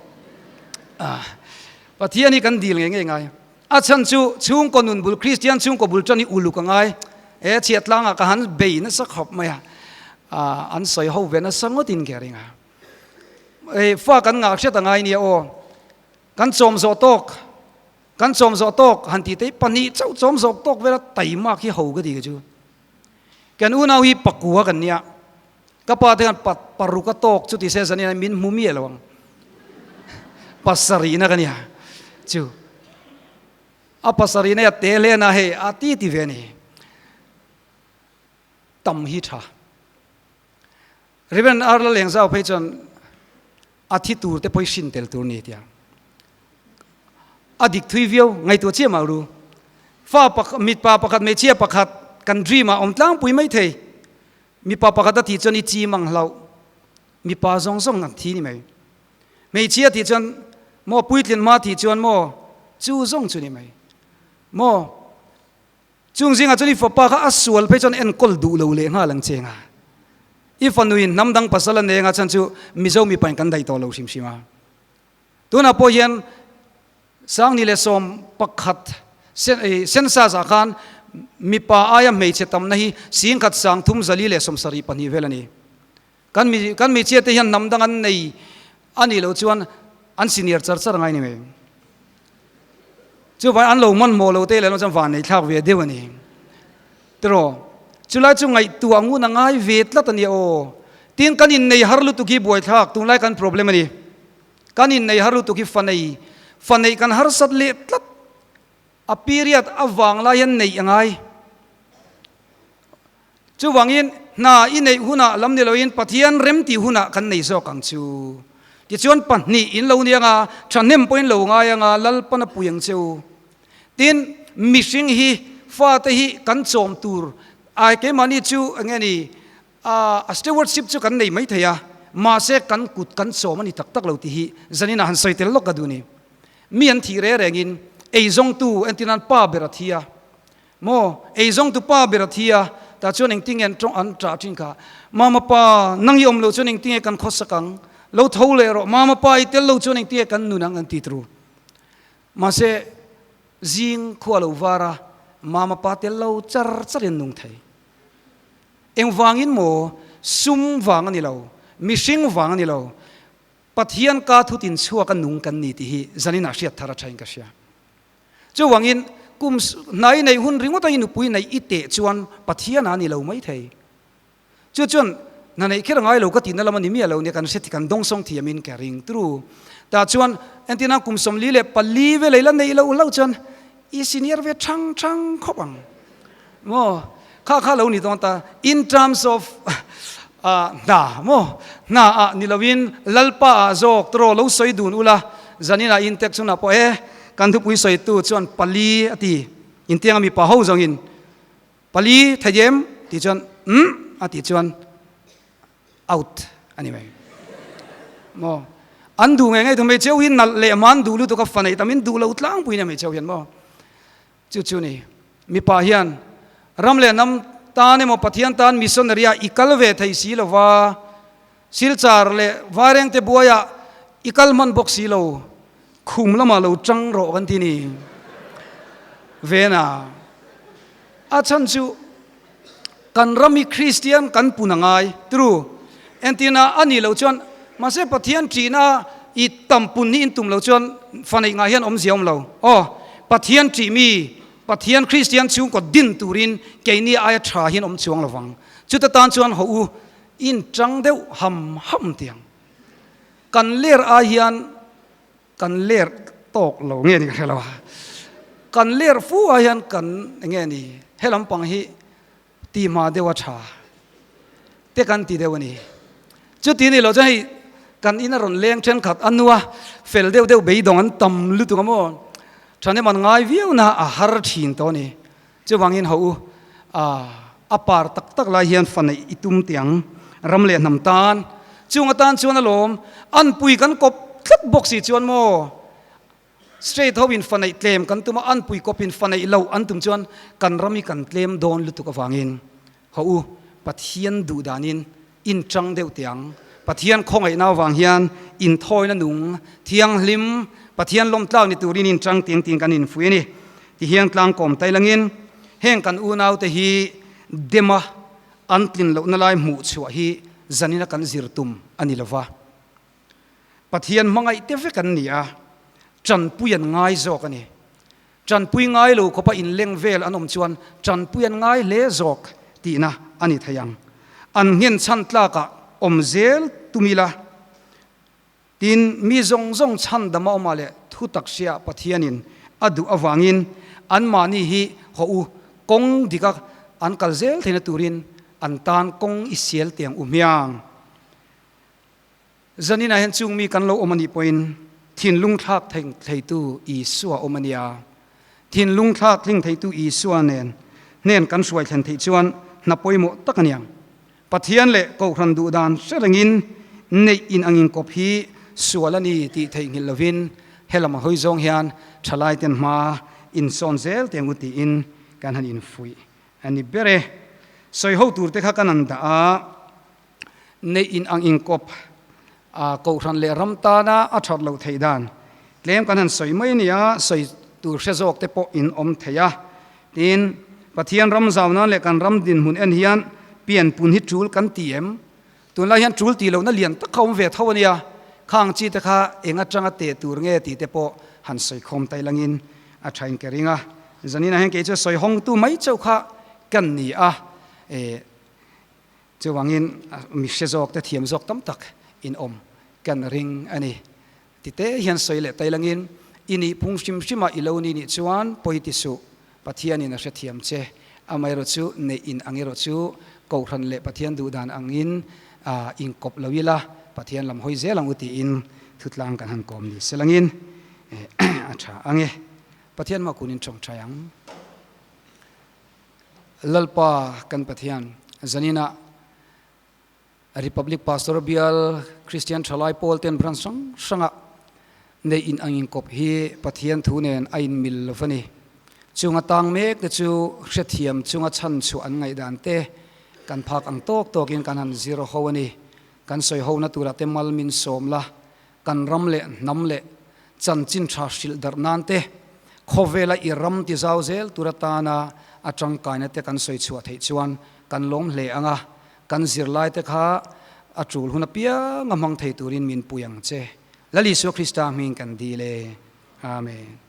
Pathian hi kan dil ngei ngei ngai. A chhan chu chhungkaw nun bul Kristian chhungkaw bul tan hi uluk a ngai. He chhiat tlangah ka han bei nasa khawp mai a. An sawi ho ve nasa ngawtin ka ring a. Fa kan ngah hriat a ngai nia aw. Kan chawm zawh tawk kan chawm zawh tawk han tih te hi pahnih chauh chawm zawh tawk vela taimak hi ho ka ti ka chu. Kan unau hi pakua kan nia. Ka pa te khan pa paruk a tawk chu ti se zan in min hmu miah lo ang. Pasarihna ka nia chu. A pasarihna hi a te hle na hei a ti ti ve a ni. Tam hi tha. Reverend Arla Lengzau phei chuan a thi tur te pawh hi hrin tel tur ni tia. A dik thui viau ngaihtuah chiah mah ru. Fa pakhat mitpa pakhat hmeichhia pakhat kan dream ah awm tlangpui mai thei. Mipa pakhat a thih chuan i chim ang hlauh. Mipa zawng zawng an thi ni mai. Hmeichhia thih chuan maw puitlin hma thih chuan maw chu zawng chu ni mai. Maw chung zingah chuan i fapa kha a sual phei chuan enkawl duh lo leh nghal ang che nga. I fanuin hnam dang pasal a neng a chuan chu Mizo mipa in kan daih tawh lo hrim hrim a. Tunah pawh hian Sangni leh 11 census ah khan mipa aia hmeichhe tamna hi 10,000 372 vel a ni. Kan mi kan hmeichhia te hian hnam dang an nei a nih loh chuan an senior char char ngai ni mai. Chuvangin an lo hmanhmawh lo te leh lo chuan van nei thlak ve deuh a ni. Tiraw? Chulai chu ngaihtuah ngun a ngai ve tlat a nia aw. Tin kan innei har lutuk hi buaithlak tunlai kan problem a ni. Kan innei har lutuk hi fa nei, fa neih kan harsat leh tlat. A period avang lai hian neih a ngai. Chuvangin hna i neih hunah lam ni loin Pathian remtih hunah kan nei zawk ang chu. Tichuan pahnih in lo ni anga, thahnem pawhin lo ngai anga Lalpan a pui ang che u. Tin, mihring hi fate hi kan chawm tur ai keimahni chu eng nge ni, A stewardship chu kan nei maithei a, mahse kan kut kan chawm a ni tak tak lo tih hi zaninah han sawi tel lawk ka duh ni. Mi an thih reng rengin eizawngtu entirnan pa ber a thi a, maw eizawngtu pa ber a thi a, tah chuan engtinge an tawng an ṭah ṭhin kha, Mama pa, nang i awm loh chuan engtinge kan khawsak ang, lo tho leh rawh, Mama pa i tel lo chuan engtinge kan nun ang an ti tru. Mahse zing khua lo var a, Mama pa tel lo char char in nung thei. Engvangin maw? Sum vang a ni lo, mihring vang a ni lo. Pathian ka thutin chhuak a nung kan ni tih hi zaninah hriat thar a thain ka hria. Chuvangin kum hnai neih hun ringawt a i nupui neih i teh chuan Pathian a ni lo mai thei. Chu chuan hna neih kher a ngai lo ka tihna lam a ni miah lo nia kan hre kan dawngsawng thiamin ka ring tru. Tah chuan entirna kum 44 velei la neih loh hlauh chuan i senior ve thang thang khawp ang maw? Kha kha lo ni dawn ta in terms of hna maw? Hna ah ni loin Lalpa ah zawk tawraw lo sawi dun ula zaninah in tek chunah pawh e kan thupui sawitu chuan pali a ti intianga mipa ho zawngin Pali thei em? Tih chuan umm a tih chuan out a ni mai. Maw? An duh ngei ngei thung hmeichhia hi nalh leh man duh lutuk a fa neih tam in duh lo tlangpui nia hmeichhia hian maw? Chu chu ni. Mipa hian ram leh hnam tan emaw Pathian tan missionary ah i kal ve thei si lova, Silchar leh Vairengte buaiah i kal hman bawk si lo, khum lamah lo tang rawh kan ti ni. Vena, A chhan chu kan ram hi Kristian kan pun a ngai, true. Entirna a nih loh chuan mahse Pathian ṭihna i tam pun hi in tum loh chuan fa neih ngah hian awmzia awm lo. Aw, Pathian ṭih mi, Pathian Kristian chhungkaw din turin keini aia ṭha hian awm chuang lovang. Chuta tan chuan haw u, In tang deuh ham ham tiang. Kan ler ai hian kan ler tawk lo nge ni ka hre lo a. Kan ler fu ai hian kan enge ni he lampang hi ti hma deuh a tha te kan ti deuh a ni. Chuti ni lo chuan hei kan in a rawn leng thenkhat a nua fel deuh deuh beidawng an tam lutuk a maw. Thahnem an ngai viau na a har thin tawh a ni. Chuvangin ho u, a par tak tak lai hian fa neih i tum teh ang, ram leh hnam tan. Chung atan chuan alawm, anpui kan kawp tlat bawk si chuan maw? Straight ho in fa neih tlem kan tum a, anpui kawp in fa neih loh an tum chuan kan ram hi kan tlem dawn lutuk avangin ho u, Pathian duh danin in tang deuh teh ang. Pathian khawngaihna avang hian inthawina nung thianghlim, Pathian lawmtlak ni turin in tang ting ting kan infuih a ni. Tihian tlangkawm tai langin heng kan unaute hi dema an tlin lohna lai hmuh chhuah hi zanina kan zir tum a ni lova. Pathian hmangaih te vek an ni a, tanpui an ngai zawk a ni. Tanpui ngai lo khawpa inleng vel an awm chuan tanpui an ngai hle zawk tihna a ni thei ang. An nghen chhan tlakah awm zel tum ila, tin, mi zawng zawng chhan dama awmah leh thu tak hriaah Pathianin a duh avangin anmahni hi haw u kawng dika an kal zel theihna turin an tan kawng i sial tiang u hmiang. Zaninah hian chung mi kan lo awm a nih pawhin thinlung thlak theitu Isua awm a nia. Thinlung thlak tling theitu Isua nen hnen kan hruai thlen theih chuan hna pawimawh tak a nia. Pathian leh Kohhran duhdan hre rengin neih in angin kawp hi sual a ni tih theihnghilh lovin helam a hawi zawng hian thalaiten hma insawn zel teng u tiin kan han infuih a ni ber e. Sawi ho turte kha kan han dah a. Neih in ang inkawp a Kohhran leh ram tana a that loh theih dan tlem kan han sawi mai a ni a, sawi tur hre zawk te pawh in awm thei a. Tin, Pathian ram zau nan leh kan ram dinhmun en hian pianpun hi tul kan ti em? Tunlai hian tul tih lohna lian tak kha awm ve tho a nia, khang chi te kha eng atanga teh tur nge tih te pawh han sawi khawm tai langin a thain ka ring a. Zaninah hian kei chu sawi hawngtu mai chauh kha kan ni a, eh. Chuvangin mi hre zawk te thiam zawk tam tak in awm kan ring a ni. Tite hian sawi leh tai langin i nih phung hrim hrima i lo ni nih chuan pawi ti suh, Pathianin a hrethiam che. Amaherawh chu neih in ang erawh chu Kohhran leh Pathian duhdan angin inkawp lo ila Pathian lam hawi zel ang u tiin thutlang kan han kawm ni se langin a tha ang e. Pathian hma kunin tawngtai ang. Lalpa kan Pathian, zaninah Republic Pastor Bial Christian Thalai Pawl ten branch hrang hrangah neih in ang inkawp hi Pathian thu nen a inmil lo va ni. Chunga tang mek te chu hrethiam chunga chhan chhuah an ngaihdan te kan phak ang tawk tawkin kan han zir ho a ni. Kan sawi hona turah te mal min sawm la, kan ram leh hnam leh chanchin tha hrilh darh nan te, khawvela i ram ti zau zel tur atana a tangkaina te kan sawi chhuah theih chuan kan lawm hle ang a, kan zirlai te kha A tul hun apianga hmang thei turin min pui ang che. Lal Isua Krista hming kan dil e. Amen.